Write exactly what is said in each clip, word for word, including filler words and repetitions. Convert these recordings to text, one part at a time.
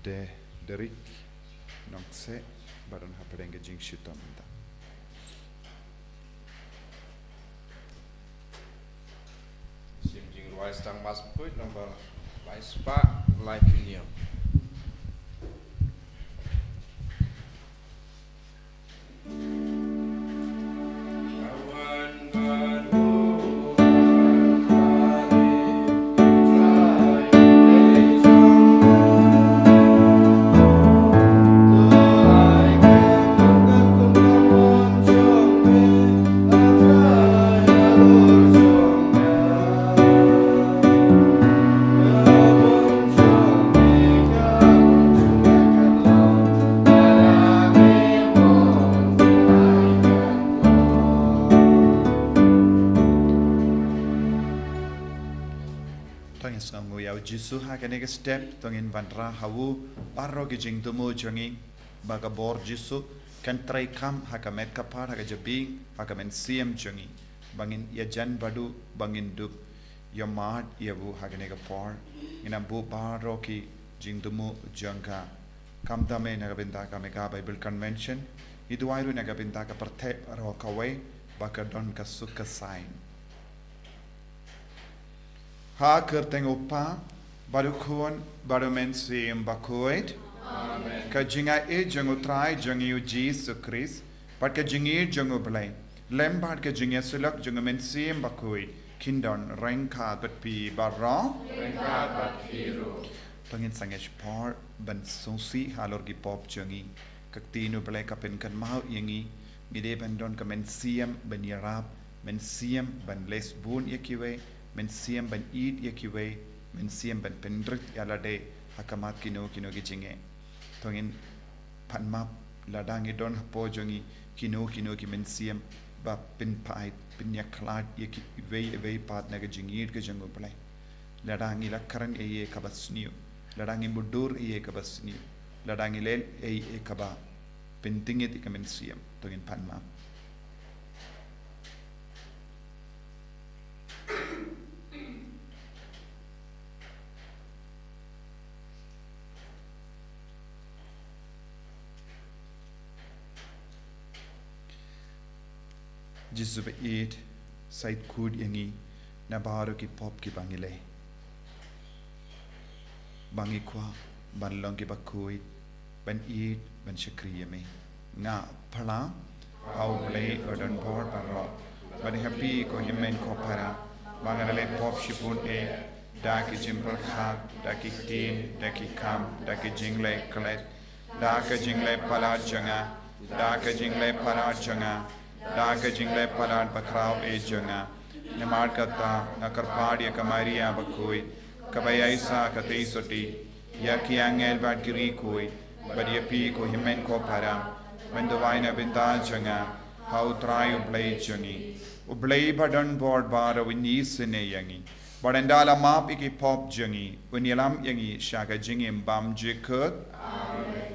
Derick Nongse, ba don hapdeng ka jingshitom mynta. Shim jingrwai Sdang Mass Bakhuid, nombar lai spah laiphew hynñiew. To ngin sngewnguh ïa u Jisu ha kane ka step, to ngin wanrah ha u baroh ki jingthmu jong ngi, ba ka bor Jisu kan treikam ha ka met ka phad, ha ka jabieng, ha ka mynsiem jong ngi, ba ngin ïajan bad u, ba ngin dup ïa mad ïa u ha kane ka por. Ngin ym buh baroh ki jingthmu jong ka. Khamtam eh na ka bynta ka Mega Bible Convention, ngi duwai ruh na ka bynta ka pyrthei baroh kawei, ba ka don ka suk ka saiñ. Ha ka kyrteng u Kpa, bad u Khun, bad u Mynsiem Bakhuid. Amen. Ka jingaiei jong u Trai jong ngi u Jisu Khrist, bad ka jingïeit jong u Blei, lem bad ka jingïasyllok jong u Mynsiem Bakhuid, kin don ryngkat bad phi baroh. Ryngkat bad phi ruh. To ngin sangeh por ban sngewsih halor ki pop jong ngi. Ka ktien u Blei ka pynkynmaw ïa ngi, ngi dei ban don ka mynsiem ban ïarap, mynsiem ban leh bun ïa kiwei, mynsiem ban ïeit ïa kiwei, mynsiem ban pynrit ïa lade ha khmat kino kino ki jingeh. To ngin pan map lada ngi don hapoh jong ngi kino kino ki mynsiem ba pynpait, pynïakhlad ïa kiwei kiwei pat na ka jingïeit ka jong u Blei. Lada ngi la kren ei ei kaba sniew, lada ngi mutdur ei ei kaba sniew, lada ngi leh ei ei kaba pynthikna ïa ka mynsiem, to ngin pan map. Jisu ba ïeit, sa ïeit khuid ïa ngi na baroh ki pop kiba ngi leh. Ba ngi kwah ban long kiba khuid, ban ïeit, ban shakri ïa me. Nga phla ha u Blei badonbor baroh, bad ha phi ko hynmen ko para, ba nga la leh pop shibun eh, da ki jingpyrkhat, da ki ktien, da ki kam, da ki jingleh klet, da ka jingleh palat jong nga, da ka jingleh palat jong nga, da ka jingleh palat bakhraw eh jong nga. Namar kata nga kyrpad ïa ka Maria bakhuid, kaba ïaishah katei sotti, ïa ki angel bad ki riewkhuid, bad ïa phi ko hynmen ko para, ban duwai na bynta jong nga ha u Trai u Blei jong ngi. U Blei badonbor baroh un isynei ïa ngi, bad ynda la map ïa ki pop jong ngi, un ïalam ïa ngi sha ka jingim bym jukut. Amen.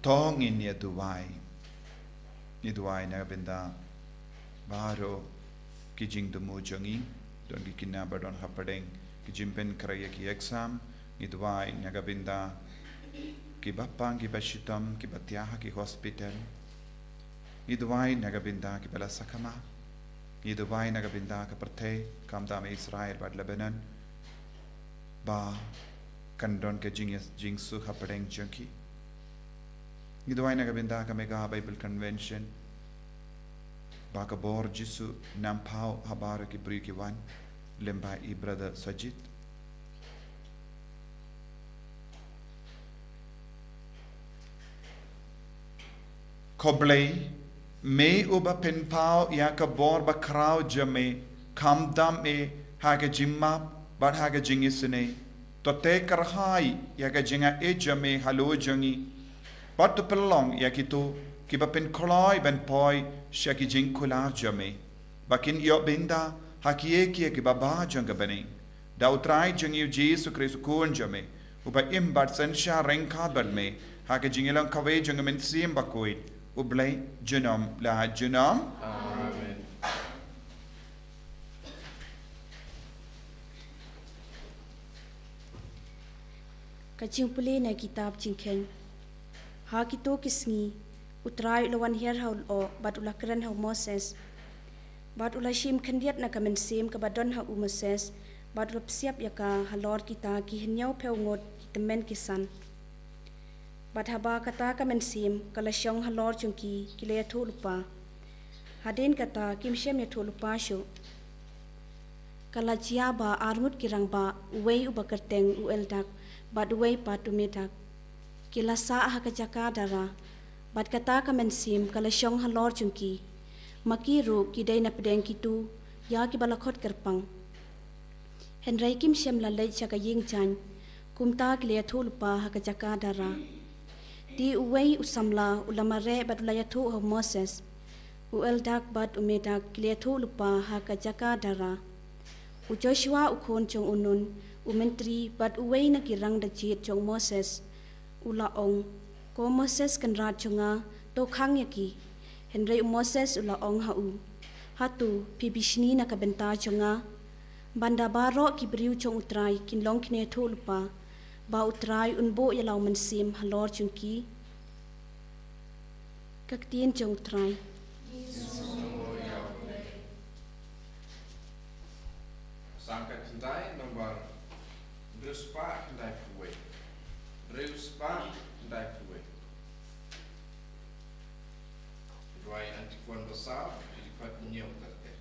To ngin ïa duwai. Ngi duwai na ka bynta baroh ki jingthmu jong ngi, don ki khynnah ba don hapdeng ki jingpynkhreh ïa ki exam. Ngi duwai na ka bynta kiba pang, kiba shitom, kiba thiah ha ki hospital. Ngi duwai na ka bynta kiba la sakmat. Ngi duwai na ka bynta ka pyrthei, khamtam Israel bad Lebanon, ba kan don ka jing, jingsuk hapdeng jong ki. Ngi duwai na ka bynta ka Mega Bible Convention, ba ka bor Jisu un pynpaw ha baroh ki briew ki wan, lem bad i Brother Sajid. Ko Blei, me uba pynpaw ïa ka bor bakhraw jong me, khamtam eh ha ka jingmap bad ha ka jingisynei. To teh kyrhai ïa ka jingaiei jong me halor jong ngi, bad to pynlong ïa kito kiba pynkloi ban poi sha ki jingkular jong me, ba kin ïoh bynta ha kiei kiei kiba bha jong ka bneng. Da U Trai jong ngi U Jisu Khrist U Khun jong me, uba im bad synshar ryngkat bad me ha ka jingïalong kawei jong U Mynsiem Bakhuid, U Blei junom la junom. Amen. Ka jingpule na kitab Jingkheiñ. Ha kito ki sngi, U Trai u la wan hiar ha u lyoh, bad u la kren ha u Moses, bad u la shim khyndiat na ka mynsiem kaba don ha u Moses, bad u la psiap ïa ka halor kita ki hynñiewphew ngut ki tymmen ki san. Bad haba kata ka mynsiem ka la shong halor jong ki, ki la ïathuhlypa. Hadien kata kim shym ïathuhlypa shuh. Ka la jia ba arngut ki rangbah, uwei uba kyrteng u Eldak, bad uwei pat u Medak, ki la sah ha ka jaka dara. Bad kata ka mynsiem ka la shong halor jong ki. Ma ki ruh ki dei na pdeng kito ïa kiba la khot kyrpang. Hynrei kim shym la leit sha ka ïing jaiñ. Kumta ki la ïathuhlypa ha ka jaka dara. Te uwei u samla u la mareh bad u la ïathuh ha u Moses. U Eldak bad u Medak ki la ïathuhlypa ha ka jaka dara. U Joshua u khun jong u Nun, u myntri bad uwei na ki rangda jied jong u Moses, u la ong, "Ko Moses kynrad jong nga, to khang ïa ki." Hynrei u Moses u la ong ha u, "Hato phi bishni na ka bynta jong nga? Ban da baroh ki briew jong U Trai kin long kin ïathuhlypa, ba U Trai un buh ïa la u mynsiem halor jong ki." Ka ktien jong U Trai. Psalm ka khyndai, nombor hynriew spah khyndai phew wei. Hynriew spah khyndai phew wei. Rwai Antiphon Basal, dkhot hynñiew ter ter.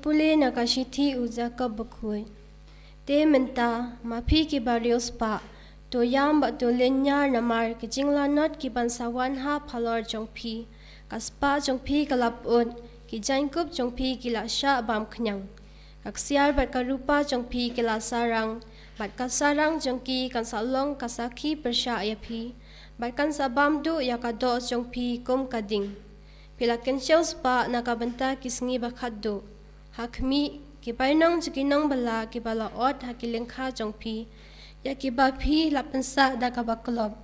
Pule na ka shithi u Jakob bakhuid. Te mynta, ma phi ki bariewspah, to ïam bad to lynñiar namar ki jinglanot ki ban sa wan halor jong phi. Ka spah jong phi ka la pyut, ki jaiñkup jong phi ki la shah bam khñiang. Ka ksiar bad ka rupa jong phi ki la sarang, bad ka sarang jong ki kan sa long ka sakhi pyrshah ïa phi, bad kan sa bam duh ïa ka doh jong phi kum ka ding. Phi la kynshew spah na ka bynta ki sngi ba khatduh. Ha khmih, ki bainong jong ki nongbylla ki ba la ot ha ki lyngkha jong phi, ïa ki ba phi la pynsah da kaba klop,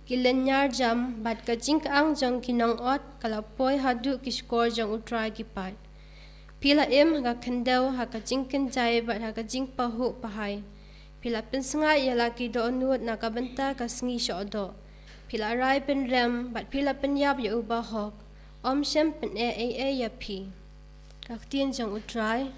ki lynñiar jam, bad ka jingkyang jong ki nongot ka la poi haduh ki shkor jong U Trai ki paid. Phi la im ha ka khyndew, ha ka jingkynjai bad ha ka jingpahuh pahai. Phi la pynsngaid ïa la ki dohnud na ka bynta ka sngi shoh doh. Phi la rai pynrem bad phi la pynïap ïa u bahok. Ym shym pyneh ei ei ïa phi. Ka ktien jong U Trai.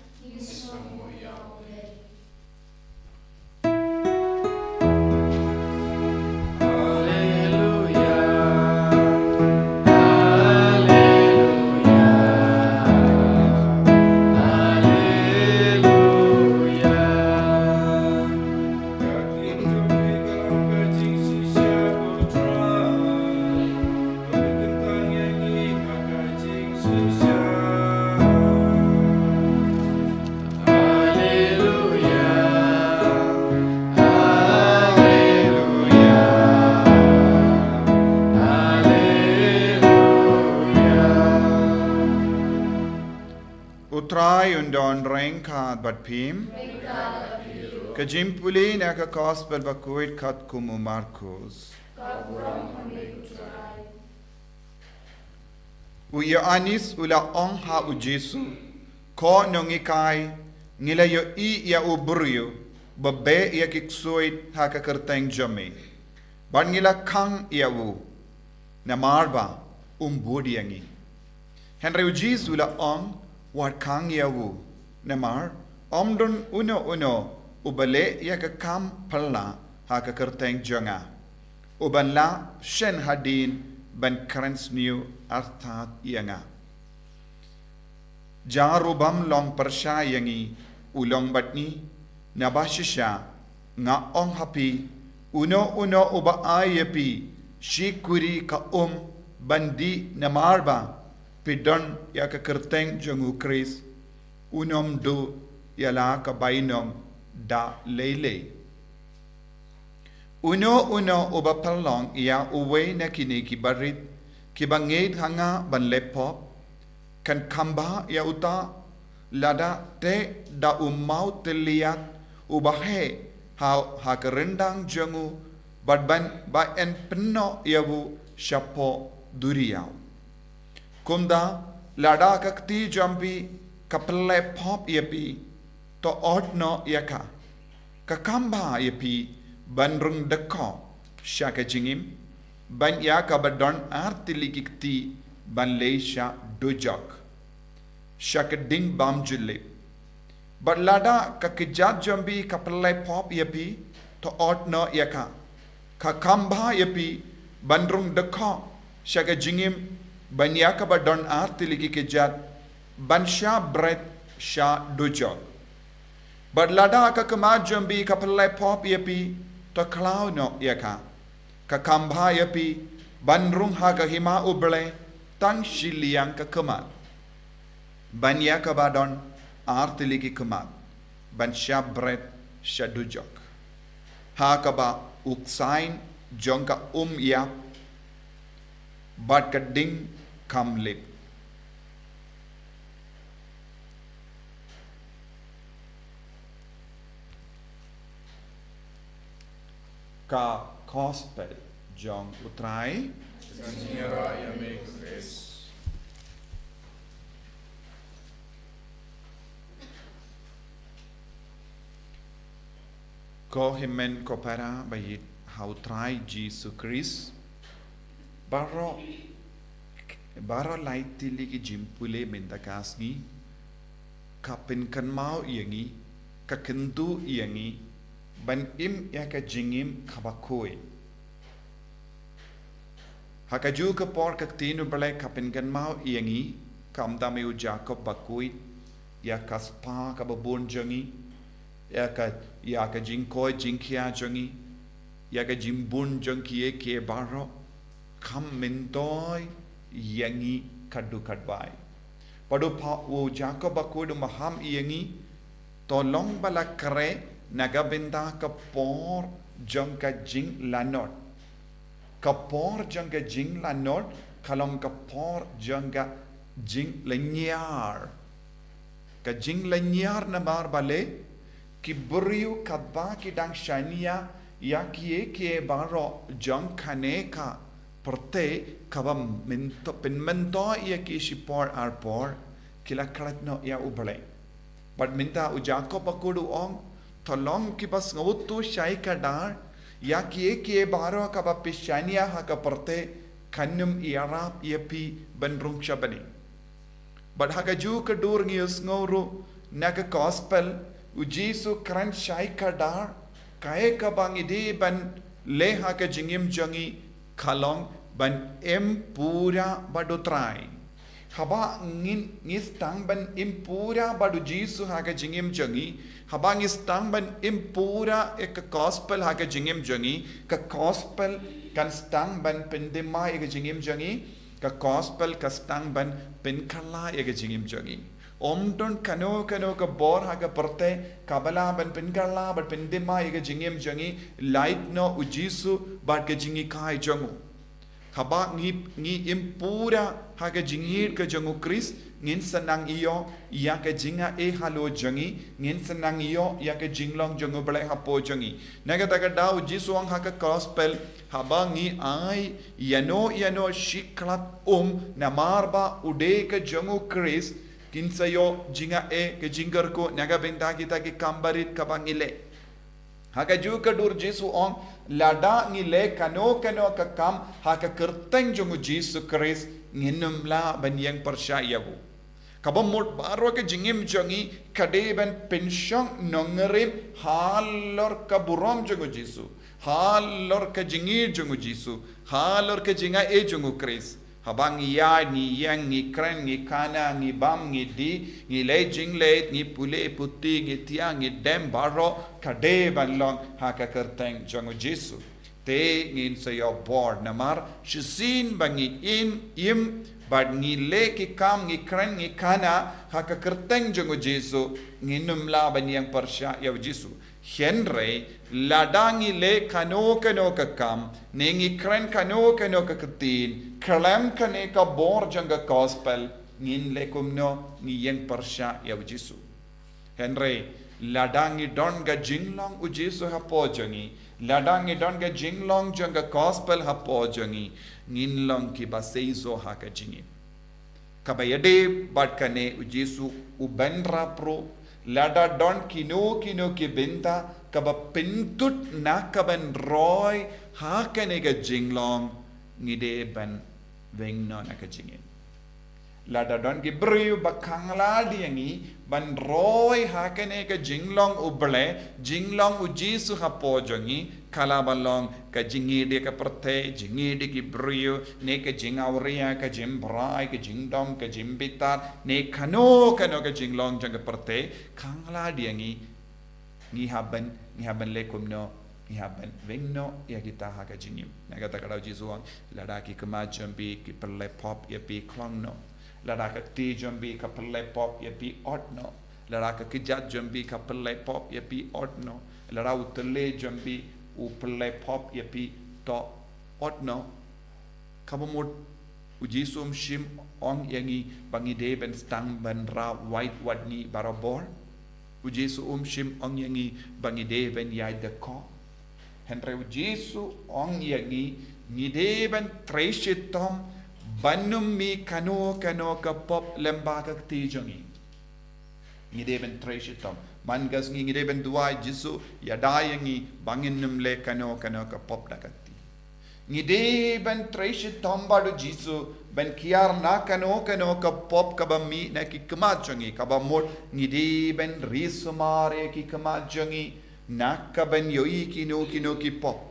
U Trai un don ryngkat bad phim. Ka jingpule na ka Gospel bakhuid katkum u Markus. U Ïoannis u la ong ha u Jisu, ko Nonghikai, ngi la ïohi ïa u briew ba beh ïa ki ksuid ha ka kyrteng jong me, bad ngi la khang ïa u, namar ba um bud ïa ngi. Hynrei u Jisu u la ong, wat khang ïa u, namar ym don uno uno uba leh ïa ka kam phylla ha ka kyrteng jong nga, uban lah shen hadien ban kren sniew artat ïa nga. Ja ruh bym long pyrshah ïa ngi, u long bad ngi. Naba shisha nga ong ha phi, uno uno uba ai ïa phi shi kuri ka um ban dih namar ba phi don ïa ka kyrteng jong u Khrist, un ym duh ïa la ka bainong da lei lei. Uno uno uba pynlong ïa uwei na kine ki barit kiba ngeit ha nga ban leh pop, kan kham bha ïa uta lada teh da u mawtylliat uba heh ha, ha ka ryndang jong u, bad ban ba yn pynnoh ïa u shapoh duriaw. Kumta lada ka kti jong phi ka pynleh pop ïa phi, to ot noh ïa ka. Ka kham bha ïa phi ban rung dkhot sha ka jingim, ban ïa kaba don ar tylli ki kti ban leit sha dujok, sha ka ding bymjulip. Bad lada ka kjat jong phi ka pynleh pop ïa phi, to ot noh ïa ka. Ka kham bha ïa phi ban rung dkhot sha ka jingim, ban ïa kaba don ar tylli ki kjat ban shah bret sha dujok. Bad lada ka khmat jong phi ka pynleh pop ïa phi, to khlaw noh ïa ka. Ka kham bha ïa phi ban rung ha ka hima U Blei tang shiliang ka khmat, ban ïa kaba don ar tylli ki khmat ban shah bret sha dujok, ha kaba u ksain jong ka um ïap bad ka ding kham lip. Ka Gospel jong U Trai. Jingïarap ïa me Khrist. Ko hynmen ko para ba ïeit ha U Trai Jisu Khrist, baroh, baroh lai tylli ki jingpule mynta ka sngi ka pynkynmaw ïa ngi, ka kyntu ïa ngi ban im ïa ka jingim kaba khuid. Ha kajuh ka por ka ktien U Blei ka pynkynmaw ïa ngi, kumta me u Jakob bakhuid, ïa ka spah kaba bun jong ngi, ïa ka, ïa ka jingkoit jingkhiah jong ngi, ïa ka jingbun jong kiei kiei baroh, kham myntoi ïa ngi katto katwei. Bad u pa, u Jakob bakhuid u maham ïa ngi, to long ba la khreh na ka bynta ka por jong ka jinglanot. Ka por jong ka jinglanot ka long ka por jong ka jinglynñiar. Ka jinglynñiar namar balei? Ki briew katba ki dang shaniah ïa kiei kiei baroh jong kane ka pyrthei kaba mynto, pynmyntoi ïa ki shipor arpor, ki la klet noh ïa U Blei. Bad mynta u Jakob bakhuid u ong, to long kiba sngewthuh shai kdar ïa kiei kiei baroh kaba phi shaniah ha ka pyrthei, kan ym ïarap ïa phi ban rung sha bneng. Bad ha kajuh ka dur ngi ïohsngew ruh na ka gospel, u Jisu kren shai kdar, kaei kaba ngi dei ban leh ha ka jingim jong ngi ka long ban im pura bad U Trai. Haba ngin, ngi sdang ban im pura bad u Jisu ha ka jingim jong ngi, haba ngi sdang ban im pura ïa ka gospel ha ka jingim jong ngi, ka gospel kan sdang ban pyndima ïa ka jingim jong ngi, ka gospel ka sdang ban pynkylla ïa ka jingim jong ngi. Ym don kano kano ka bor ha ka pyrthei kaba lah ban pynkylla bad pyndima ïa ka jingim jong ngi, lait noh u Jisu bad ka jinghikai jong u. Haba ngi, ngi im pura ha ka jingïeit ka jong u Khrist, ngin sa nang ïoh ïa ka jingaiei halor jong ngi, ngin sa nang ïoh ïa ka jinglong jong U Blei hapoh jong ngi. Na kata ka daw u Jisu u ong ha ka gospel, haba ngi ai ïano ïano shi khlad um namar ba u dei ka jong u Khrist, ngin sa ïoh jingaiei, ka jingkyrkhu na ka bynta kita ki kam barit kaba ngi leh. Ha kajuh ka dur Jisu u ong, lada ngi leh kano kano ka kam ha ka kyrteng jong u Jisu Khrist, ngin ym lah ban ïeng pyrshah ïa u. Kaba mut baroh ka jingim jong ngi ka dei ban pynshong nongrim halor ka burom jong u Jisu, halor ka jingïeit jong u Jisu, halor ka jingaiei jong u Khrist. Haba ngi ïaid, ngi ïeng, ngi kren, ngi khana, ngi bam, ngi dih, ngi leit jingleit, ngi pule puthi, ngi thiah, ngi dem, baroh ka dei ban long ha ka kyrteng jong u Jisu. Te ngin sa ïoh bor namar shisien ba ngi im, im bad ngi leh ki kam, ngi kren, ngi khana ha ka kyrteng jong u Jisu, ngin ym lah ban ïeng pyrshah ïa u Jisu. Hynrei lada ngi leh kano kano ka kam ne ngi kren kano kano ka ktien khlem kane ka bor jong ka gospel, ngin leh kumno, ngi ïeng pyrshah ïa u Jisu. Hynrei lada ngi don ka jinglong u Jisu hapoh jong ngi, lada ngi don ka jinglong jong ka gospel hapoh jong ngi, ngin long kiba seisoh ha ka jingim. Kaba ïadei bad kane u Jisu u bynrap ruh, lada don kino kino ki bynta kaba pyntud na ka ban roi ha kane ka jinglong, ngi dei ban weng noh na ka jingim. Lada don ki briew ba khanglad ïa ngi ban roi ha kane ka jinglong U Blei, jinglong u Jisu hapoh jong ngi, ka lah ban long ka jingïeit ïa ka pyrthei, jingïeit ïa ki briew, ne ka jingawria, ka jingbrai, ka jingdom, ka jingbitar, ne kano kano ka jinglong jong ka pyrthei, khanglad ïa ngi, ngi hap ban, ngi hap ban leh kumno, ngi hap ban weng noh ïa kita ha ka jingim. Na kata ka daw Jisu u ong, lada ki khmat jong phi ki pynleh pop ïa phi, khlong noh. Lada ka kti jong phi ka pynleh pop ïa phi, ot noh. Lada ka kjat jong phi ka pynleh pop ïa phi, ot noh. Lada u tele jong phi u pynleh pop ïa phi, to ot noh. Kaba mut u Jisu um shym ong ïa ngi ba ngi dei ban sdang ban rah wait wat ngi barabor. U Jisu um shym ong ïa ngi ba ngi dei ban ïaid da koh. Hynrei u Jisu ong ïa ngi, ngi dei ban trei shitom ban ym mih kano kano ka pop lyngba ka kti jong ngi. Ngi dei ban trei shitom. Man ka sngi ngi dei ban duwai, Jisu, ïada ïa ngi ba ngin ym leh kano kano ka pop da ka kti. Ngi dei ban trei shitom bad u Jisu ban kiar na kano kano ka pop kaba mih na ki khmat jong ngi, kaba mut ngi dei ban ri sumar ïa ki khmat jong ngi na ka ban ïohi kino kino ki pop.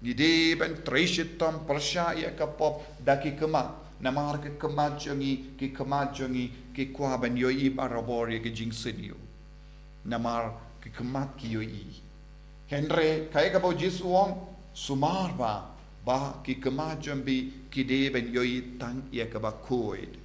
Ngi dei ban trei shitom pyrshah ïa ka pop da ki khmat, namar ki khmat jong ngi, ki khmat jong ngi ki kwah ban ïohi barabor ïa ka jingsniew. Namar ki khmat ki ïohi. Hynrei kaei kaba u Jisu u ong, sumar ba, ba ki khmat jong phi ki dei ban ïohi tang ïa kaba khuid.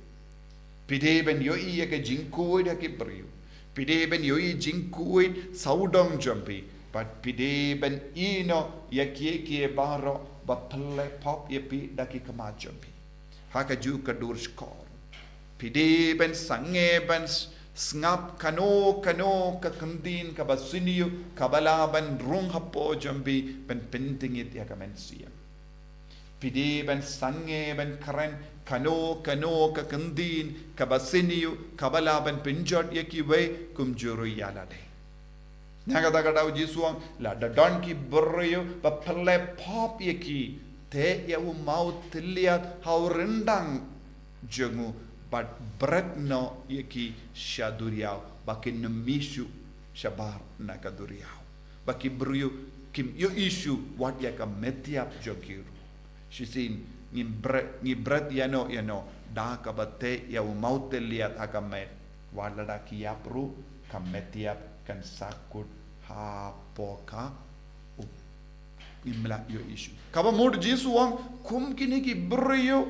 Phi dei ban ïohi ïa ka jingkhuid ha ki briew. Phi dei ban ïohi jingkhuid sawdong jong phi. Bad phi dei ban ïehnoh ïa kiei kiei baroh ba pynleh pop ïa phi da ki khmat jong phi. Ha kajuh ka dur shkor. Phi dei ban sangeh ban s-, sngap kano kano ka kyntien kaba sniew kaba lah ban rung hapoh jong phi ban pyntngit ïa ka mynsiem. Phi dei ban sangeh ban kren kano kano ka kyntien kaba sniew kaba lah ban pynjot ïa kiwei kumjuh ruh ïa lade. Na kata ka daw u Jisu u ong, lada don ki briew ba pynleh pop ïa ki, teh ïa u mawtylliat ha u ryndang jong u bad bret noh ïa ki sha duriaw ba kin ym mih shuh shabar na ka duriaw. Ba ki briew kim ïohi shuh wat ïa ka met ïap jong ki ruh. Shisien ngi bret, ngi bret ïano ïano da kaba teh ïa u mawtylliat ha ka met. Wat lada ki ïap ruh ka met ïap kan sahkut hapoh ka up. Ngim lah ïohi shuh. Kaba mut u Jisu u ong kum kine ki briew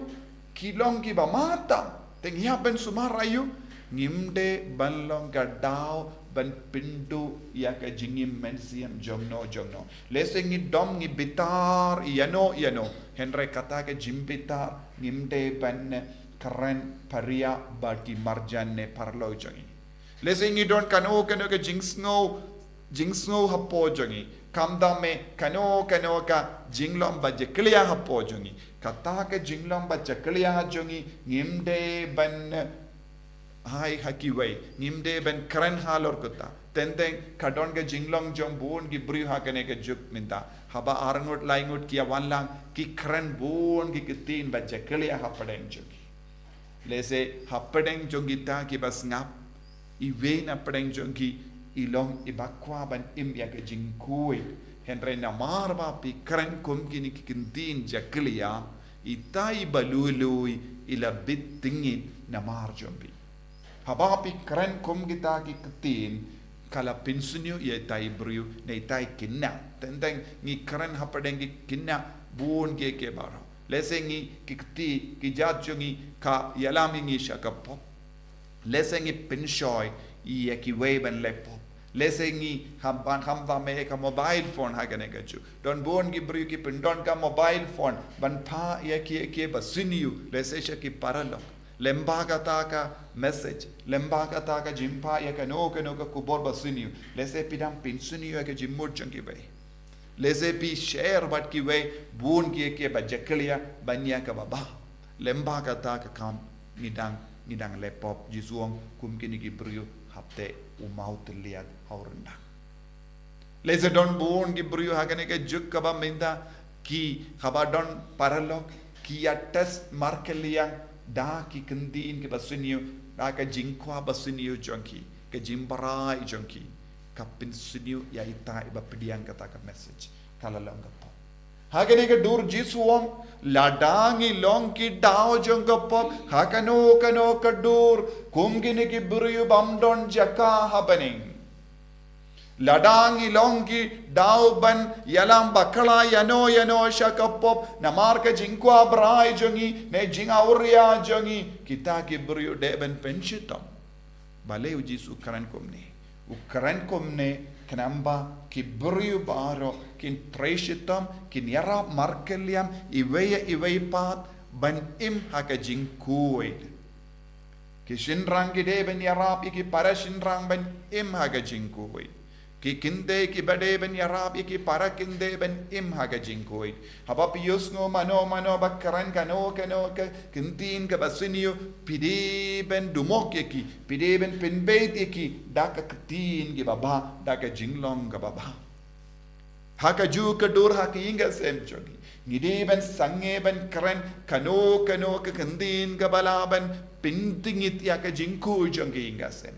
ki long kiba mata. Te ngi hap ban sumar aïu, ngim dei ban long ka daw ban pynduh ïa ka jingim mynsiem jongno jongno. Lehse ngi dom ngi bitar ïano ïano. Hynrei kata ka jingbitar ngim dei ban kren pariah bad ki marjan ne paralok jong ngi. Lehse ngi don kano kano ka jingsngew, jingsngew hapoh jong ngi. Khamtam eh kano kano ka jinglong ba jakhlia hapoh jong ngi. Kata ka jinglong ba jakhlia ha jong ngi ngim dei ban hai ha kiwei, ngim dei ban kren halor kata. Teng teng ka don ka jinglong jong bun ki briew ha kane ka juk mynta. Haba arngut laingut ki ïa wan lang ki kren bun ki ktien ba jakhlia hapdeng jong ki. Lehse hapdeng jong kita kiba sngap, iwei na pdeng jong ki i long iba kwah ban im ïa ka jingkhuid. Hynrei namar ba phi kren kum kine ki ktien jakhlia, ita iba lui lui i la bit tngit namar jong phi. Haba phi kren kum kita ki ktien ka la pynsniew ïa ita i briew ne ita i khynnah. Teng teng ngi kren hapdeng ki khynnah bun kiei kiei baroh. Lehse ngi ki kti ki jait jong ngi ka ïalam ïa ngi sha ka pop. Lehse ngi pynshoi ïa kiwei ban leh pop. Lehse ngi ham ban khamtam eh ka mobile phone ha kane ka juk. Don bun ki briew ki pyndon ka mobile phone ban phah ïa kiei kiei ba sniew. Lehse sha ki paralok. Lyngba kata ka message, lyngba kata ka jingphah ïa kano kano ka khubor ba sniew. Lehse phi dang pynsniew ïa ka jingmut jong kiwei. Lehse phi share bad kiwei bun kiei kiei ba jakhlia ban ïa kaba bha. Lyngba kata ka kam ngi dang, ngi dang leh pop. Jisu u ong kum kine ki briew hap teh u mawtylliat ha u ryndang. Lehse don bun ki briew ha kane ka juk kaba mynta ki haba don paralok ki ïa test markylliang da ki ktien kiba sniew, da ka jingkwah ba sniew jong ki, ka jingbrai jong ki, ka pynsniew ïa ita iba pdiang kata ka message. Ka la long ka pop. Ha kane ka dur Jisu u ong, lada ngi long ki daw jong ka pop ha kano kano ka dur, kum kine ki briew bym don jaka ha bneng. Lada ngi long ki daw ban ïalam bakla ïano ïano sha ka pop namar ka jingkwah brai jong ngi ne jingawria jong ngi, kita ki briew dei ban pynshitom. Balei u Jisu u kren kumne? U kren kumne khnang ba ki briew baroh kin trei shitom, kin ïarap markylliang iwei ïa iwei pat ban im ha ka jingkhuid. Ki shynrang ki dei ban ïarap ïa ki para shynrang ban im ha ka jingkhuid. Ki kynthei kiba dei ban ïarap ïa ki para kynthei ban im ha ka jingkhuid. Haba phi ïohsngew mano mano ba kren kano kano ka ktien kaba sniew, phi dei ban dumok ïa ki, phi dei ban pynbeit ïa ki da ka ktien kaba bha, da ka jinglong kaba bha. Ha kajuh ka dur ha ka ïing ka sem jong ngi, ngi dei ban sangeh ban kren kano kano ka ktien kaba lah ban pyntngit ïa ka jingkhuid jong ka ïing ka sem.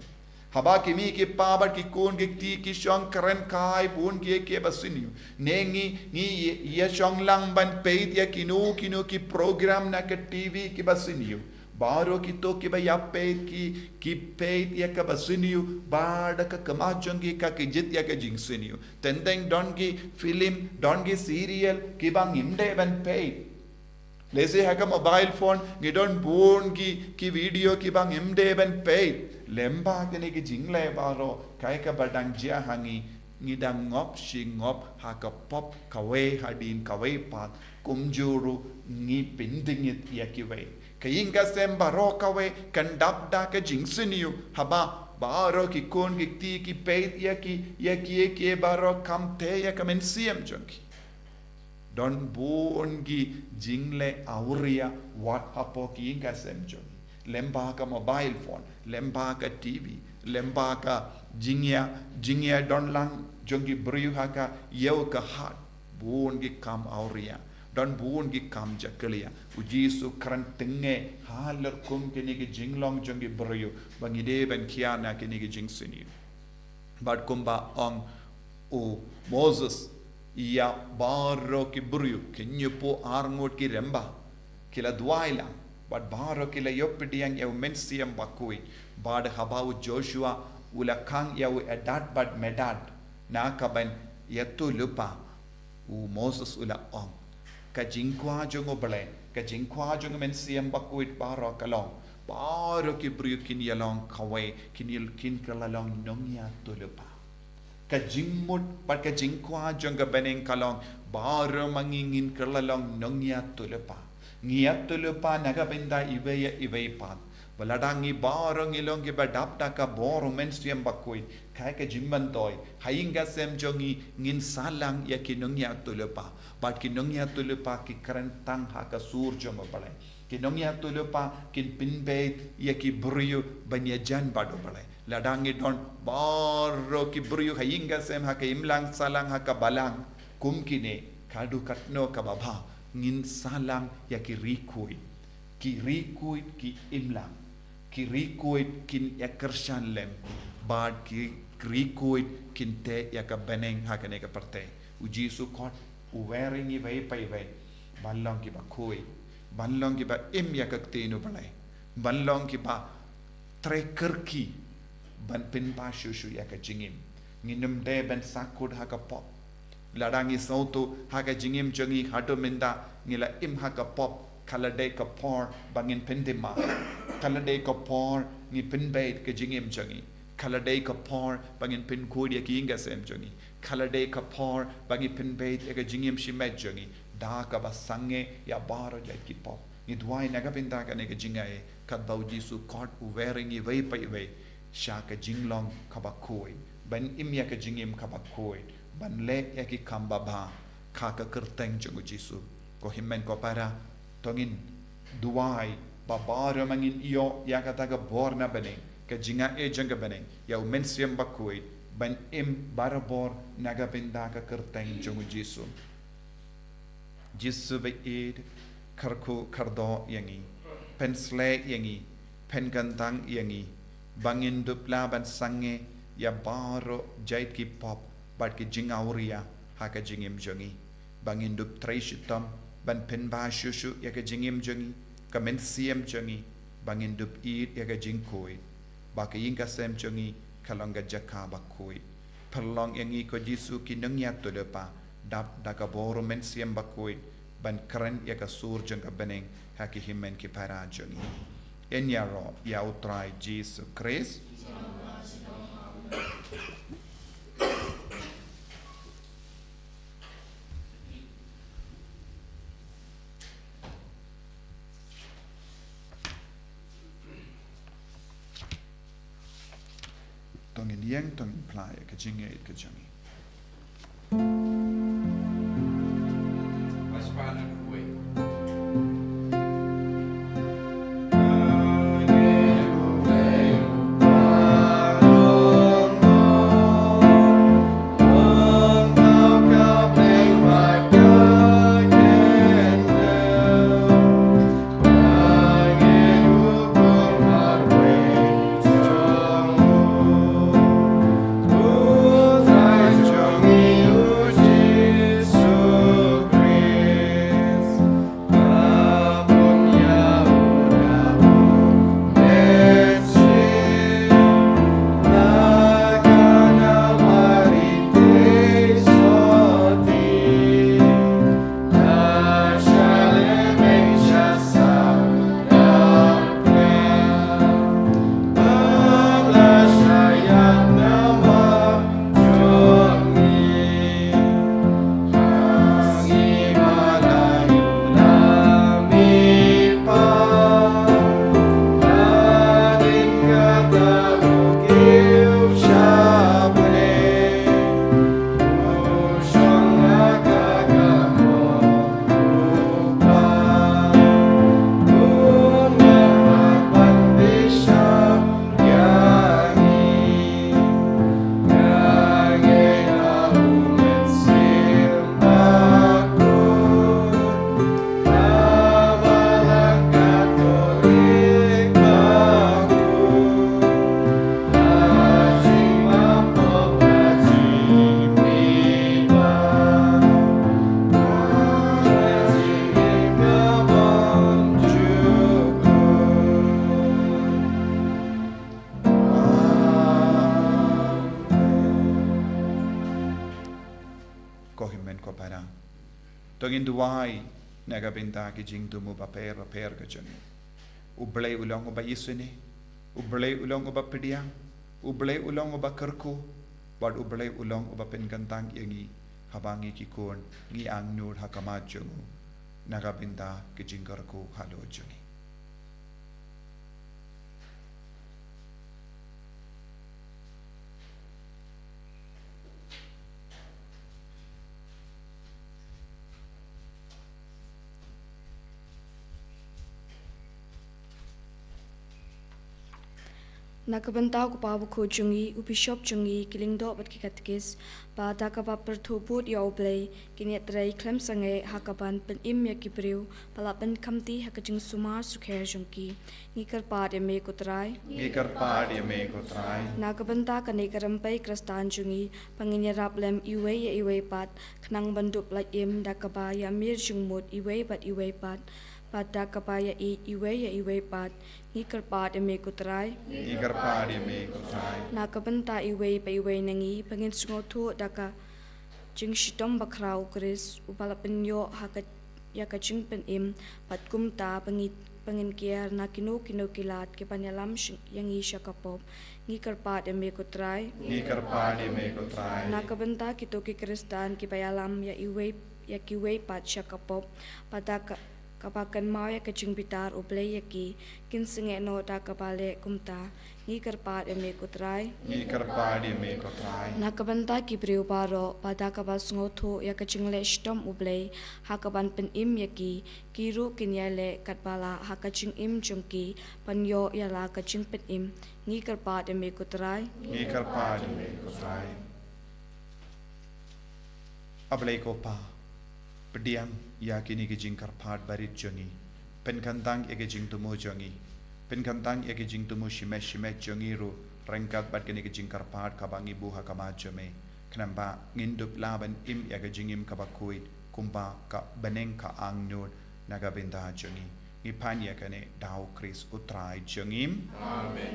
Haba ki mei ki pa bad ki khun ki kti ki shong kren kai bun kiei kiei ba sniew, ne ngi, ngi ïa, ïa shong lang ban peit ïa kino kino ki program na ka T V kiba sniew, Baroh kito kiba ïa peit ki, ki peit ïa kaba sniew, bad da ka khmat jong ki ka kjit ïa ka jingsniew. Teng teng don ki film, don ki serial, kiba ngim dei ban peit. Lehse ha ka mobile phone, ngi don bun ki, ki video kiba ngim dei ban peit. Lyngba kine ki jingleh baroh, kaei kaba dang jia ha ngi, ngi dang ngop shi ngop ha ka pop kawei hadien kawei pat, kumjuh ruh ngi pyndengit ïa kiwei. Ka ïing ka sem baroh kawei, kan dap da ka jingsniew, haba, baroh ki khun ki kti ki peit ïa ki, ïa ki, ïa ki baroh kam tei ïa ka mynsiem jong ki. Don bun ki jingleh awria wat hapoh ki ïing ka sem jong ngi. Lyngba ka mobile phone, lyngba ka T V, lyngba ka jingïa, jingïadon lang jong ki briew ha ka ïew ka hat. Bun ki kam awria. Don bun ki kam jakhlia. U Jisu kren tyngai halor kum kine ki jinglong jong ki briew. Ba ngi dei ban khia na kine ki jingsniew. Bad kumba ong u Moses ïa baroh ki briew, ki hynñiewphew ar ngut ki rangbah, ki la duwai lang, bad baroh ki la ïoh pdiang ïa u Mynsiem Bakhuid, bad haba u Joshua u la khang ïa u Eldad bad Medad na ka ban ïathuhlypa, u Moses u la ong, ka jingkwah jong u Blei, ka jingkwah jong u Mynsiem Bakhuid baroh ka long, baroh ki briew kin ïalong kawei, kin ïa, kin kylla long nongïathuhlypa. Ka jingmut bad ka jingkwah jong ka bneng ka long, baroh ma ngi ngin kylla long nongïathuhlypa. Ngi ïathuhlypa na ka bynta iwei ïa iwei pat. Ba lada ngi baroh ngi long kiba dap da ka bor u Mynsiem Bakhuid, kaei ka jingmyntoi, ha ïing ka sem jong ngi ngin sah lang ïa ki nongïathuhlypa. Bad ki nongïathuhlypa ki kren tang ha ka sur jong u Blei. Ki nongïathuhlypa kin pynbeit ïa ki briew ban ïajan bad u Blei. Lada ngi don baroh ki briew ha ïing ka sem, ha ka imlang sahlang, ha ka balang, kum kine, ka dei katno kaba bha, ngin sah lang ïa ki riewkhuid. Ki riewkhuid ki imlang. Ki riewkhuid kin ïa kyrshan lem. Bad ki riewkhuid kin tei ïa ka bneng ha kane ka pyrthei. U Jisu khot u wer ïa ngi iwei pa iwei ban long kiba khuid, ban long kiba im ïa ka ktien u Blei, ban long kiba trei kyrkieh ban pynbha shuh shuh ïa ka jingim. Ngin ym dei ban sahkut ha ka pop. Lada ngi sngewthuh ha ka jingim jong ngi haduh mynta ngi la im ha ka pop, ka la dei ka por ba ngin pyndem. Ka la dei ka por ngi pynbeit ka jingim jong ngi. Ka la dei ka por ba ngin pynkhuid ïa ki ïing ka sem jong ngi. Ka la dei ka por ba ngi pynbeit ïa ka jingim shimet jong ngi da kaba sangeh ïa baroh jait ki pop. Ngi duwai na ka bynta kane ka jingaiei, katba u Jisu khot u wer ïa ngi iwei pa iwei sha ka jinglong kaba khuid, ban im ïa ka jingim kaba khuid, ban leh ïa ki kam babha ha ka kyrteng jong u Jisu. Ko hynmen ko para, to ngin duwai ba baroh ma ngin ïoh ïa kata ka bor na bneng, ka jingaiei jong ka bneng, ïa u Mynsiem Bakhuid, ban im barabor na ka bynta ka kyrteng jong u Jisu. Jisu ba ïeit, kyrkhu kyrdoh ïa ngi, pynsleh ïa ngi, pynkyntang ïa ngi, ba ngin dup lah ban sangeh ïa baroh jait ki pop bad ki jingawria ha ka jingim jong ngi. Ba ngin dup trei shitom ban pynbha shuh shuh ïa ka jingim jong ngi, ka mynsiem jong ngi, ba ngin dup ïeit ïa ka jingkhuid, ba ka ïing ka sem jong ngi ka long ka jaka ba khuid. Pynlong ïa ngi ko Jisu ki nongïathuhlypa, dap da ka bor u Mynsiem Bakhuid, ban kren ïa ka sur jong ka bneng ha ki hynmen ki para jong ngi. Yn ïaroh ïa u Trai Jisu Khrist. To ngin ïeng, to ngin phla ïa ka jingïeit ka jong ngi. ko hynmen ko para. To ngin duwai na ka bynta ki jingthmu bapher bapher ka jong ngi. U Blei u long uba isynei, u Blei u long uba pdiang, u Blei u long uba kyrkhu, bad u Blei u long uba pynkyntang ïa ngi haba ngi ki khun ngi angnud ha khmat jong u na ka bynta ki jingkyrkhu halor jong ngi. Na ka bynta u kpa bakhuid jong ngi, u bishop jong ngi, ki lyngdoh bad ki katekis, ba da kaba pyrthuh bud ïa u Blei, kin ïatrei khlem sangeh ha kaban pynim ïa ki briew ba la pynkhamti ha ka jingsumar sukher jong ki. Ngi kyrpad ïa me ko Trai. Ngi kyrpad ïa me ko Trai. Na ka bynta kane ka rympei Khristan jong ngi, ba ngin ïarap lem iwei ïa iwei pat, khnang ban dup lait im da kaba ïamir jingmut iwei bad iwei pat, bad da kaba ïa-ïeit iwei ïa iwei pat. Ngi kyrpad ïa me ko Trai. Ngi kyrpad ïa me ko Trai. Na ka bynta iwei pa iwei na ngi, ba ngin sngewthuh da ka jingshitom bakhraw u Khrist, uba la pynïoh ha ka, ïa ka jingpynim, bad kumta ba ngi, ba ngin kiar na kino kino ki lad kiban ïalam sh-, ïa ngi sha ka pop. Ngi kyrpad ïa me ko Trai. Ngi kyrpad ïa me ko Trai. Na ka bynta kito ki Khristan kiba ïalam ïa iwei, ïa kiwei pat sha ka pop, ba da ka, kaba kynmaw ïa ka jingbitar u Blei ïa ki, kin sangeh noh da kaba leh kumta. Ngi kyrpad ïa me ko Trai. Ngi kyrpad ïa me ko Trai. Na ka bynta ki briew baroh, ba da kaba sngewthuh ïa ka jingleh shitom u Blei ha kaban pynim ïa ki, ki ruh kin ïaleh katba lah ha ka jingim jong ki, ban ïoh ïa la ka jingpynim. Ngi kyrpad ïa me ko Trai. Ngi kyrpad ïa me ko Trai. A Blei ko Pa, pdiang ïa kine ki jingkyrpad barit jong ngi. Pynkyntang ïa ki jingthmu jong ngi. Pynkyntang ïa ki jingthmu shimet shimet jong ngi ruh, ryngkat bad kine ki jingkyrpad kaba ngi buh ha khmat jong me. Khnang ba ngin dup lah ban im ïa ka jingim kaba khuid, kumba ka bneng ka angnud na ka bynta jong ngi. Ngi pan ïa kane da u Khrist u Trai jong ngi. Amen.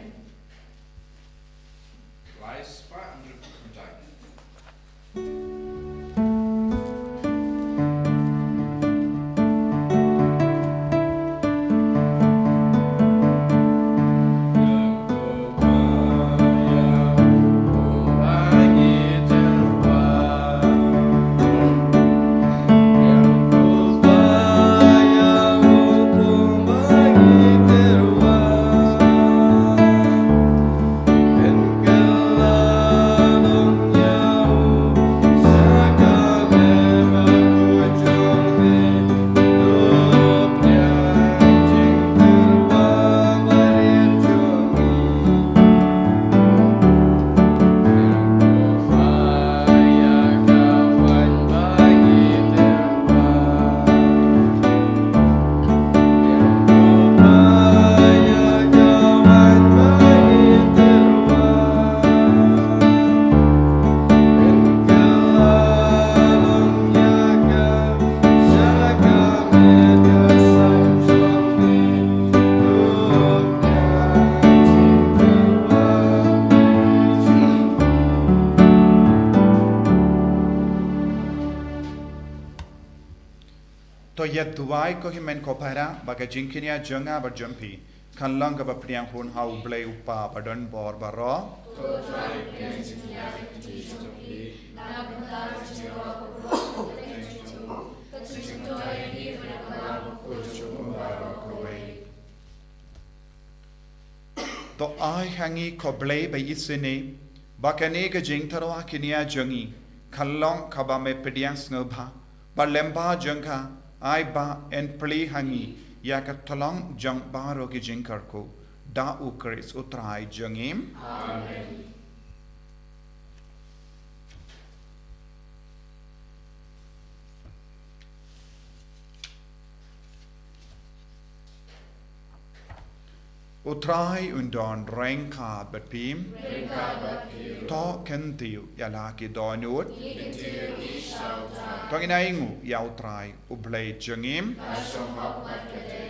To ïa duwai ko hynmen ko para, ba ka jingkñia jong nga bad jong phi kan long kaba pdiang hun ha u Blei u Kpa ba don bor baroh. To ai ha ngi ko Blei ba isynei, ba kane ka jingtyrwa kñia jong ngi kan long kaba me pdiang sngewbha, bad lyngba jong ka, ai ba yn plie ha ngi ïa ka tyllong jong baroh ki jingkyrkhu, da u Khrist u Trai jong ngi. Amen. U Trai un don ryngkat bad phi. Ryngkat bad phi. To kyntiew ïa la ki dohnud. Ngi kyntiew ïa u Trai. To ngin ainguh ïa u Trai u Blei jong ngi. Ka shong hok bad ka dei.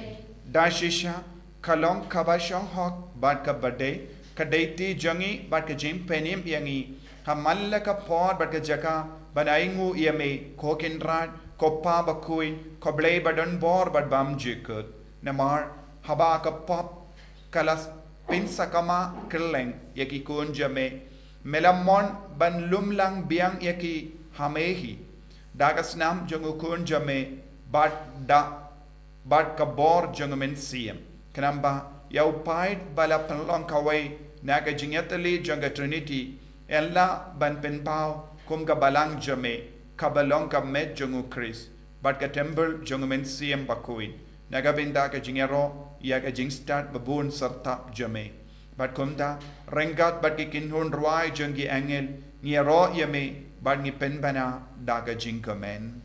Da shisha, ka long kaba shong hok bad kaba dei, ka dei ti jong ngi bad ka jingpynim ïa ngi, Ha man la ka por bad ka jaka ban ainguh ïa me, ko Kynrad, ko Pa bakhuid, ko Blei badonbor bad bymjukut. Namar haba ka pop ka la pynsakma kylleng ïa ki khun jong me, me la mon ban lumlang biang ïa ki ha me hi, da ka snam jong u Khun jong me bad da bad ka bor jong u Mynsiem. Khnang ba ïa u paid ba la pynlong kawei na ka jingïatylli jong ka Triniti, yn lah ban pynpaw kum ka balang jong me, kaba long ka met jong u Khrist bad ka templ jong u Mynsiem Bakhuid, na ka bynta ka jingïaroh ïa ka jingstad babun syrtap jong me. Bad kumta, ryngkat bad ki kynhun rwai jong ki angel, ngi ïaroh ïa me bad ngi pynbna da ka jingkmen.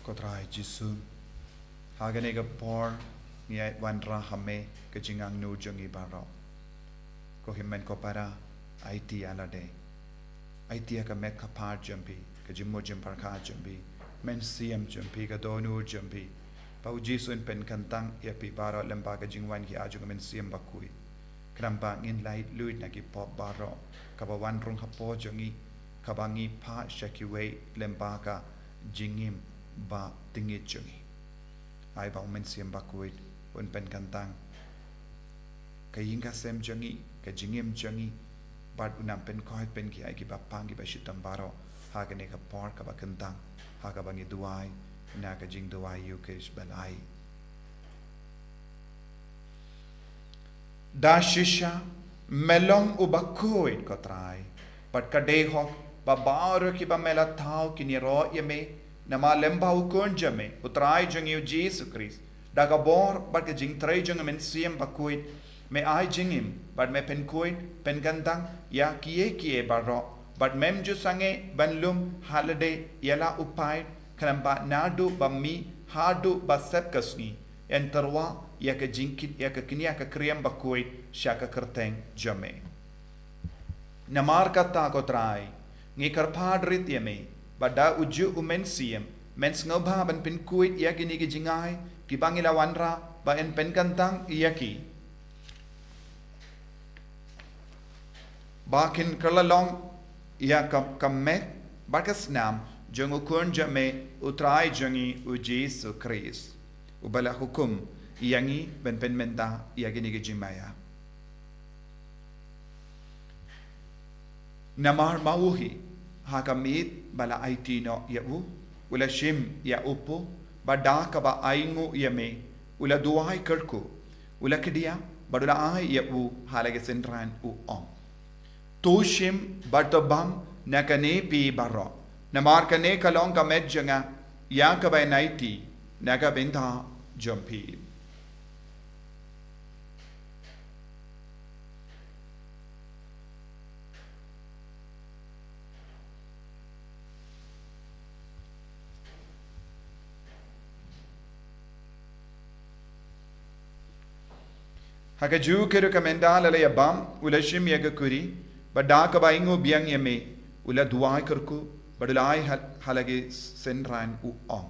Ko Trai Jisu, ha kane ka por ngi ai wanrah ha me ka jingangnud jong ngi baroh. Ko hynmen ko para, aiti ïa lade. Aiti ïa ka met ka phad jong phi, ka jingmut jingpyrkhat jong phi, Mynsiem jong phi, ka dohnud jong phi. Ba u Jisu un pynkyntang ïa phi baroh lyngba ka jingwan ki jong u Mynsiem Bakhuid. Khnang ba ngin lait luid na ki pop baroh kaba wan rung hapoh jong ngi, kaba ngi phah sha kiwei lyngba ka jingim ba tyngeh jong ngi. Ai ba u Mynsiem Bakhuid un pynkyntang ka ïing ka sem jong ngi, ka jingim jong ngi, bad un nang pynkoit pynkhia ïa kiba pang kiba shitom baroh ha kane ka por kaba kyntang, ha kaba ngi duwai na ka jingduwai Ïukharist ba lai. Da shisha me long uba khuid, ko Trai, bad ka dei hok ba baroh kiba me la thaw kin ïaroh ïa me, namar lyngba u Khun jong me, u Trai jong ngi u Jisu Khrist. Da ka bor bad ka jingtrei jong u Mynsiem Bakhuid, me ai jingim bad me pynkhuid pynkyntang ïa kiei kiei baroh, bad mem ju sangeh ban lum ha lade ïa la u paid, khnang ba naduh ba mih haduh ba sep ka sngi, yn tyrwa ïa ka jingkit, ïa ka kñia ka kriam bakhuid sha ka kyrteng jong me. Namar kata, ko Trai, ngi kyrpad rit ïa me ba da u juh u Mynsiem men sngewbha ban pynkhuid ïa kine ki jingai kiba ngi la wanrah, ba yn pynkyntang ïa ki ba kin kylla long ïa ka, ka met bad ka snam jong u Khun jong me, u Trai jong ngi u Jisu Khrist, uba la hukum ïa ngi ban pynmynta ïa kine ki jingmaïa. Namar ma u hi, ha ka miet ba la aiti noh ïa u, u la shim ïa u pop, bad da kaba ainguh ïa me, u la duwai kyrkhu, u la khñiot, bad u la ai ïa u ha la ki synran, u ong: To shim bad to bam na kane phi baroh, namar kane ka long ka met jong nga, ïa kaba yn aiti na ka bynta jong phi. Ha kajuh ka ruh, ka mynta la la ïa bam, u la shim ïa ka khuri, bad da kaba ainguh biang ïa me, u la duwai kyrkhu, bad u la ai ha, ha la ki synran, u ong: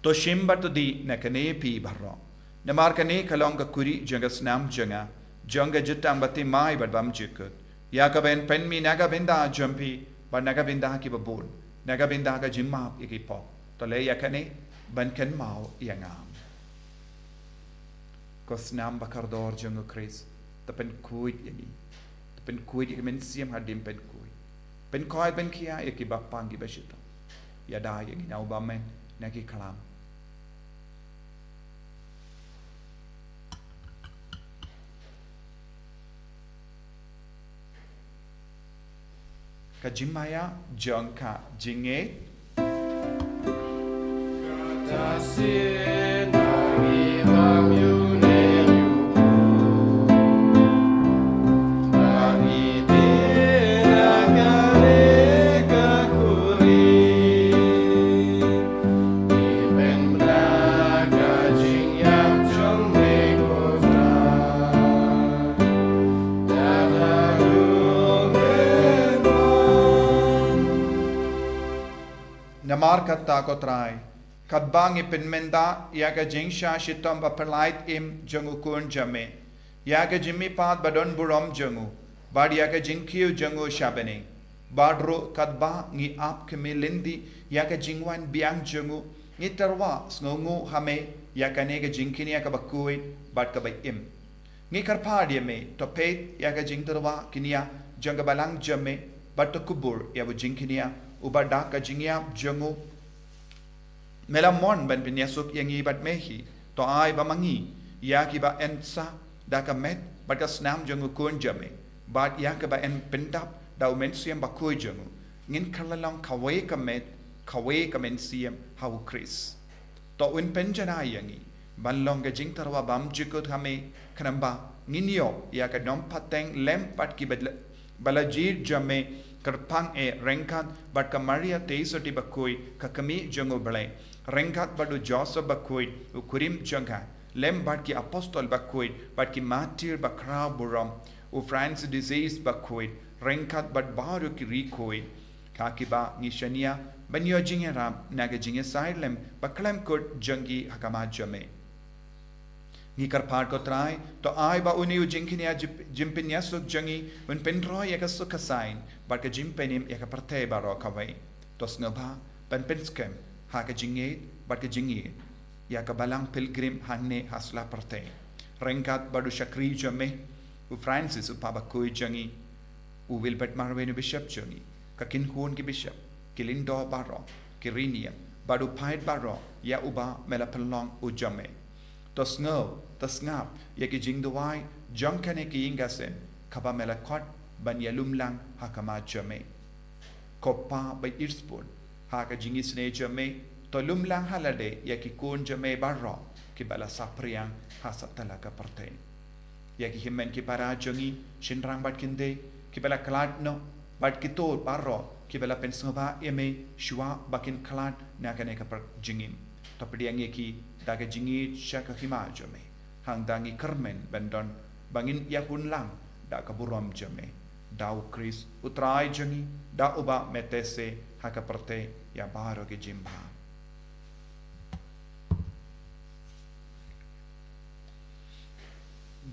To shim bad to dih na kane phi baroh, namar kane ka long ka khuri jong ka snam jong nga, jong ka jutang bathymmai bad bymjukut, Ïa ka ban pynmih na ka bynta jong phi, bad na ka bynta kiba bun, na ka bynta ka jingmap ïa ki pop. To leh ïa kane ban kynmaw ïa nga. Ko snam ba kordor jong u Khrist, to pynkhuid ïa ngi. To pynkhuid ïa ki mynsiem hadien pynkhuid. Pynkhuid, pynkhia ïa kiba pang kiba shitom. Ïada ïa ngi na u bymman na ki khlam. Ka jingmaïa jong ka jingngeit. Namar kata, ko Trai, katba ngi pynmynta ïa ka jingshah shitom ba pynlait im jong u Khun jong me, ïa ka jingmihpat ba don burom jong u, bad ïa ka jingkiew jong u sha bneng, bad ruh katba ngi ap khmih lynti ïa ka jingwan biang jong u, ngi tyrwa sngewnguh ha me ïa kane ka jingkñia kaba khuid bad kaba im. Ngi kyrpad ïa me, to peit ïa ka jingtyrwa kñia jong ka balang jong me, bad to kubur ïa u jingkñia, uba da ka jingïap jong u me la mon ban pynïasuk ïa ngi bad me hi. To ai ba ma ngi, ïa kiba yn sah da ka met bad ka snam jong u Khun jong me, bad ïa kiba yn pyndap da u Mynsiem Bakhuid jong u, ngin kylla long kawei ka met, kawei ka mynsiem ha u Khrist. To un pynjanai ïa ngi ban long ka jingtyrwa bymjukut ha me, khnang ba ngin ïoh ïa ka nongpateng lem bad kiba la, ba la jied jong me, kyrpang eh ryngkat bad ka Maria Theisotti Bakhuid, ka Kmie jong u Blei, ryngkat bad u Joseph Bakhuid, u kurim jong ka, lem bad ki apostol bakhuid bad ki martir bakhraw burom, u Francis de Sales Bakhuid, ryngkat bad baroh ki riewkhuid, ha kiba ngi shaniah ban ïoh jingïarap na ka jingïasaid lem ba khlem kut jong ki ha khmat jong me. Ngi kyrpad, ko Trai, to ai ba une u jingkñia jip-, jingpynïasuk jong ngi un pynroi ïa ka suk ka saiñ bad ka jingpynim ïa ka pyrthei baroh kawei. To sngewbha ban pynskhem ha ka jingngeit bad ka jingïeit ïa ka balang pilgrim hangne ha sla pyrthei, ryngkat bad u shakri jong me, u Francis u Papa Bakhuid jong ngi, u Wilbert Marwein u Bishop jong ngi, ka kynhun ki bishop, ki lyngdoh baroh, ki riewniam, bad u paid baroh ïa uba me la pynlong u jong me. To sngew, to sngap ïa ki jingduwai jong kane ka ïing ka sem kaba me la khot ban ïalum lang ha khmat jong me. Ko Pa ba ïeit sbun, ha ka jingisynei jong me, to lum lang ha lade ïa ki khun jong me baroh kiba la saphriang ha satlak ka pyrthei. Ïa ki hynmen ki para jong ngi, shynrang bad kynthei kiba la khlad noh, bad kito baroh kiba la pynsngewbha ïa me shuwa ba kin khlad na kane ka por jingim. To pdiang ïa ki da ka jingïeit sha ka hima jong me. Hangta ngi kyrmen ban don ba ngin ïahun lang da ka burom jong me. Da u Khrist u Trai jong ngi, da uba me teh se ha ka pyrthei ïa baroh ki jingbha.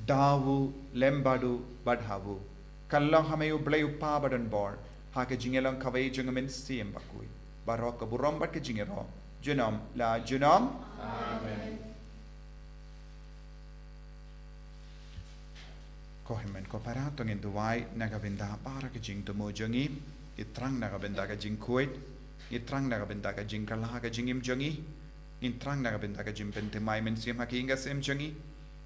Da u lem bad u bad ha u. Ka long ha me u Blei u Pa badonbor, ha ka jingïalong kawei jong u Mynsiem Bakhuid, baroh ka burom bad ka jingïaroh junom la junom. Amen. Ko hynmen ko para, to ngin duwai na ka bynta baroh ka jingthmu jong ngi. Ngi thrang na ka bynta ka jingkhuid, ngi thrang na ka bynta ka jingkylla ka jingim jong ngi, ngi thrang na ka bynta ka jingpynthymmai mynsiem ha ka ïing ka sem jong ngi.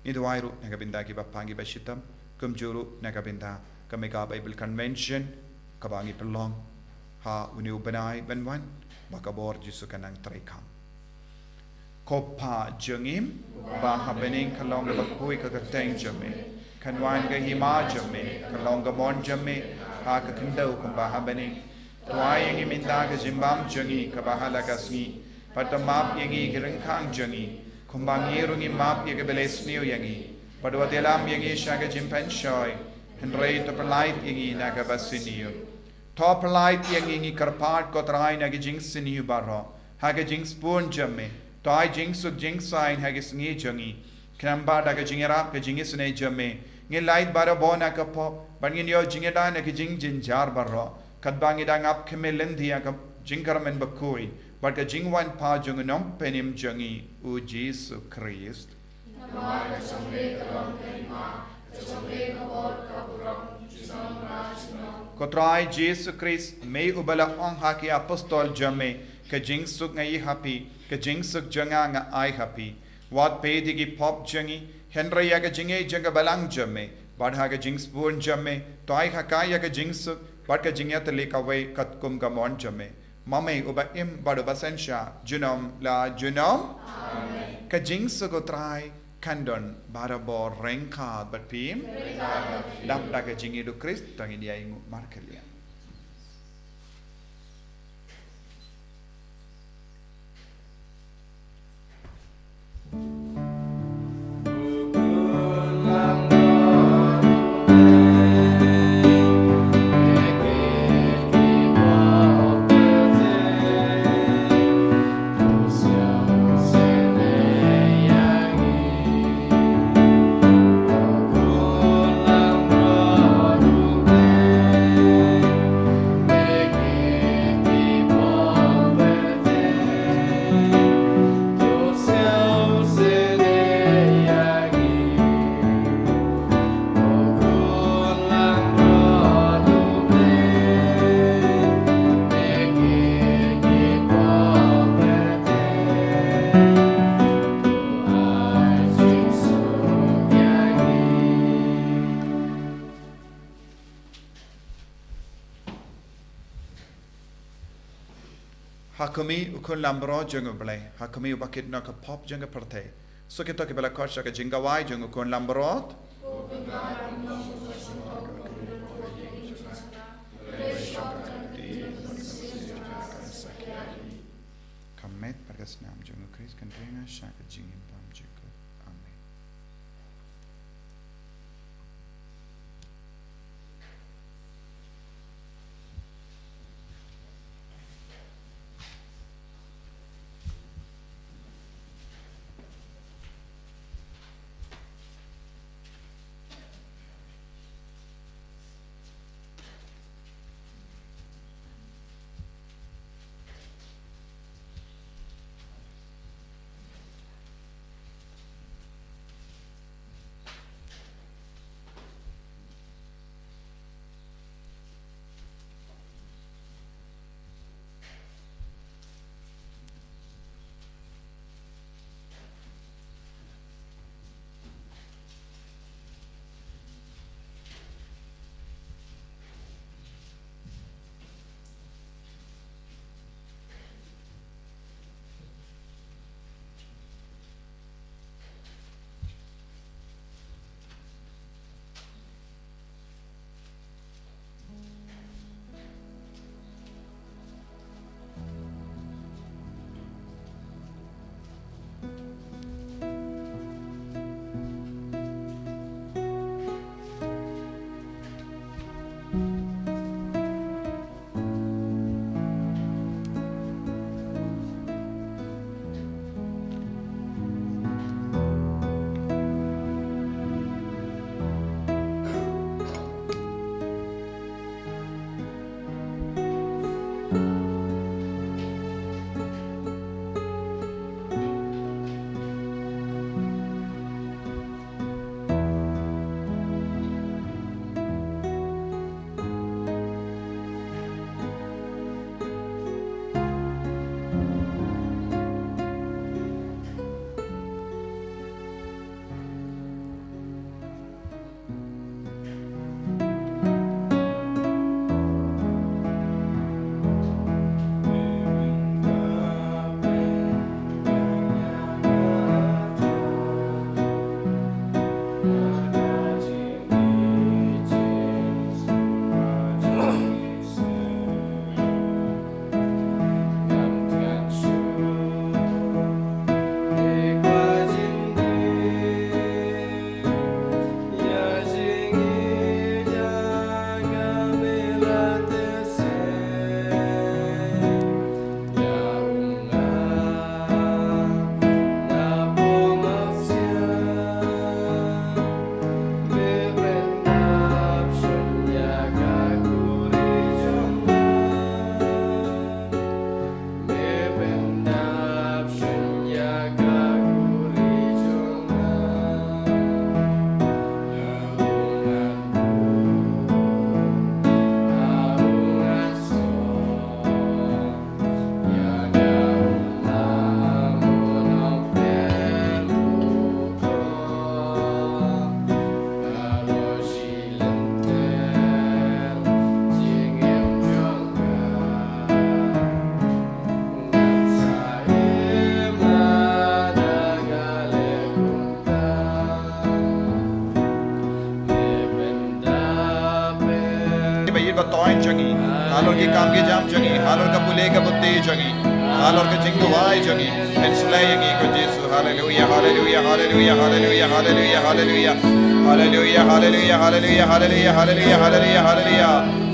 Ngi duwai ruh na ka bynta kiba pang kiba shitom, kumjuh ruh na ka bynta ka Mega Bible Convention kaba ngi pynlong ha une u bnai ban wan, ba ka bor Jisu kan nang treikam. Ko Pa jong ngi ba ha bneng, ka long kaba khuid ka kyrteng jong me, kan wan ka hima jong me, ka long ka mon jong me ha ka khyndew kumba ha bneng. To ai ïa ngi mynta ka jingbam jong ngi kaba ha la ka sngi, bad to map ïa ngi ki ryngkang jong ngi, kumba ngi ruh ngi map ïa kiba leh sniew ïa ngi, bad wat ïalam ïa ngi sha ka jingpynshoi, hynrei to pynlait ïa ngi na kaba sniew. To pynlait ïa ngi, ngi kyrpad ko Trai, na ki jingsniew baroh ha ka jingsbun jong me. To ai jingsuk jingsaiñ ha ki sngi jong ngi, khnang ba da ka jingïarap ka jingisynei jong me, Ngi lait barabor na ka pop, bad ngin ïoh jingïada na ki jingjynjar baroh, katba ngi dang ap khmih lynti ïa ka jingkyrmen bakhuid bad ka jingwan pat jong u Nongpynim jong ngi, u Jisu Khrist. Namar ka jong me ka long ka hima, ka jong me ka bor ka burom, junom la junom. Ko Trai Jisu Khrist, me uba la ong ha ki apostol jong me, ka jingsuk nga ai ha phi, ka jingsuk jong nga nga ai ha phi. Wat peit ïa ki pop jong ngi, hynrei ïa ka jingïeit jong ka balang jong me, bad ha ka jingsbun jong me, to ai ha ka ïa ka jingsuk bad ka jingïatylli kawei katkum ka mon jong me. Ma me uba im bad uba synshar junom la junom. Amen. Ka jingsuk u Trai kan don barabor ryngkat bad phi. Ryngkat bad phi. Lap da ka jingïeit u Khrist, to ngin ïa ïnguh markylliang. Ha khmih u Khun Lamro jong U Blei, ha khmih uba kit noh ka pop jong ka pyrthei. Suk ïa kito kiba la khot sha ka jingkhawai jong u Khun Lamro. Ka met bad ka snam jong u Khrist kan trei nga sha ka jingim bymjukut. Amen. Ka pule ka buti jong ngi, halor ka jingduwai jong ngi, pynshlei ïa ngi ko Jisu. Haleluia, haleluia, haleluia, haleluia, haleluia, haleluia. Haleluia, haleluia, haleluia, haleluia, haleluia, haleluia, haleluia.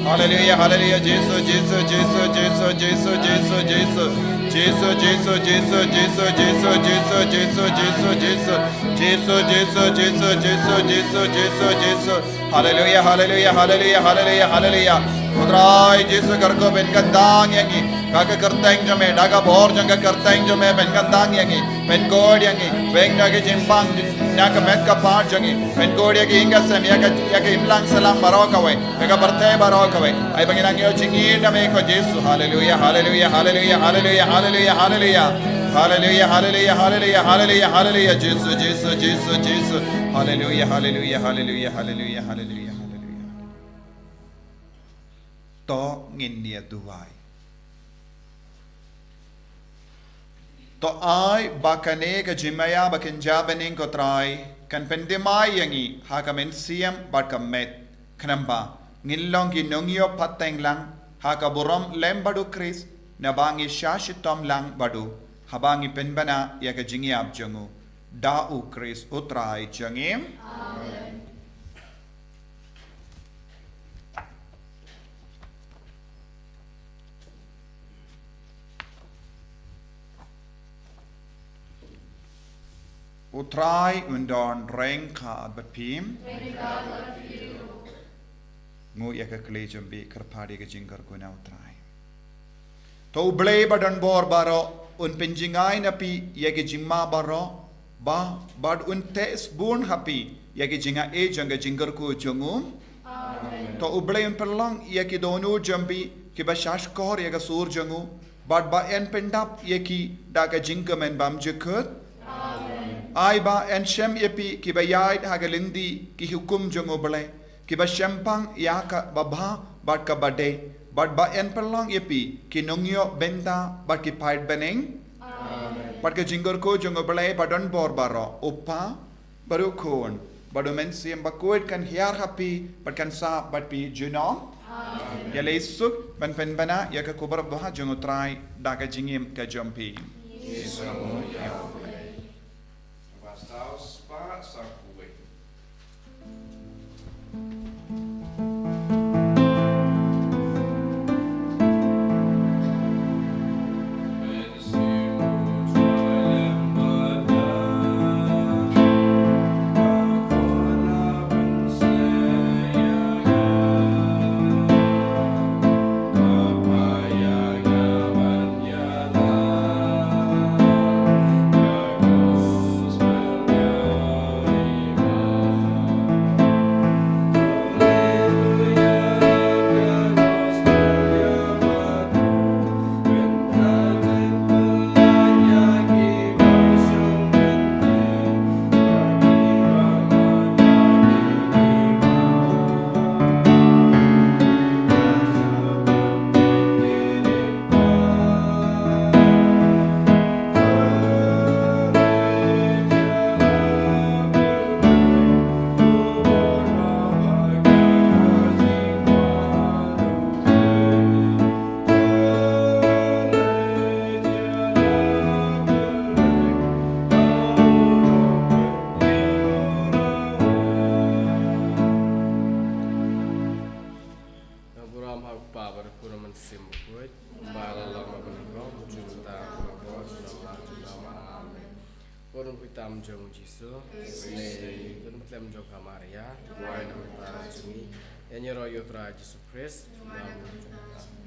Haleluia, haleluia, Jisu, Jisu, Jisu, Jisu, Jisu, Jisu. Jisu, Jisu, Jisu, Jisu, Jisu, Jisu, Jisu, Jisu, Jisu. Jisu, Jisu, Jisu, Jisu, Jisu, Jisu, Jisu. Haleluia, haleluia, haleluia, haleluia, haleluia. Ko Trai Jisu, kyrkhu pynkyntang ïa ngi. Da ka kyrteng jong me, da ka bor jong ka kyrteng jong me, pynkyntang ïa ngi. Pynkhuid ïa ngi. Pynkyntang ïa ka jingpang, ïa ka met ka phad jong ngi. Pynkhuid ïa ka ïing ka sem, ïa ka, ïa ka imlang sahlang baroh kawei. Ïa ka pyrthei baroh kawei. Ai ba ngin nang ïoh jingim na me ko Jisu. Haleluia, haleluia, haleluia, haleluia, haleluia, haleluia. Haleluia, haleluia, haleluia, haleluia, haleluia. Jisu, Jisu, Jisu, Jisu. Haleluia, haleluia, haleluia, haleluia, haleluia, haleluia. To ngin ïa duwai. To ai ba kane ka jingmaïa ba kynja bneng ko Trai, kan pynthymmai ïa ngi ha ka mynsiem bad ka met, khnang ba ngin long ki nongïoh pateng lang ha ka burom lem bad u Khrist, naba ngi shah shitom lang bad u, haba ngi pynbna ïa ka jingïap jong u. Da u Khrist u Trai jong ngi. Amen. U Trai un don ryngkat bad phi. Nguh ïa ka kli jong phi, kyrpad ïa ka jingkyrkhu na u Trai. To u Blei ba don bor baroh un pynjngai na phi ïa ki jingma baroh, ba, bad un teh sbun ha phi ïa ki jingaiei jong ka jingkyrkhu jong u. Amen. To u Blei un pynlong ïa ki dohnud jong phi kiba shahshkor ïa ka sur jong u, bad ba yn pyndap ïa ki da ka jingkmen bymjukut. Amen. Ai ba yn shem ïa phi kiba ïaid ha ka lynti ki hukum jong u Blei, kiba shemphang ïa kaba bha bad kaba dei, bad ba yn pynlong ïa phi ki nongïoh bynta bad ki paid bneng. Amen. Bad ka jingkyrkhu jong u Blei ba don bor baroh, u Kpa, bad u Khun, bad u Mynsiem Bakhuid kan hiar ha phi bad kan sah bad phi junom. Amen. Ïaleh suk ban pynbna ïa ka khubor babha jong u Trai da ka jingim ka jong phi. Ka burom ha u Kpa bad u Khun bad u Mynsiem Bakhuid, kumba la long, mynta bad kumjuh, mynta bad junom la junom. Amen. Ko Bynriew tam jong u Jisu, Khrist, ko Bethlehem jong ka Maria, duwai na bynta jong ngi. Ïa ngi ïaroh ïa u Trai Jisu Khrist. Amen.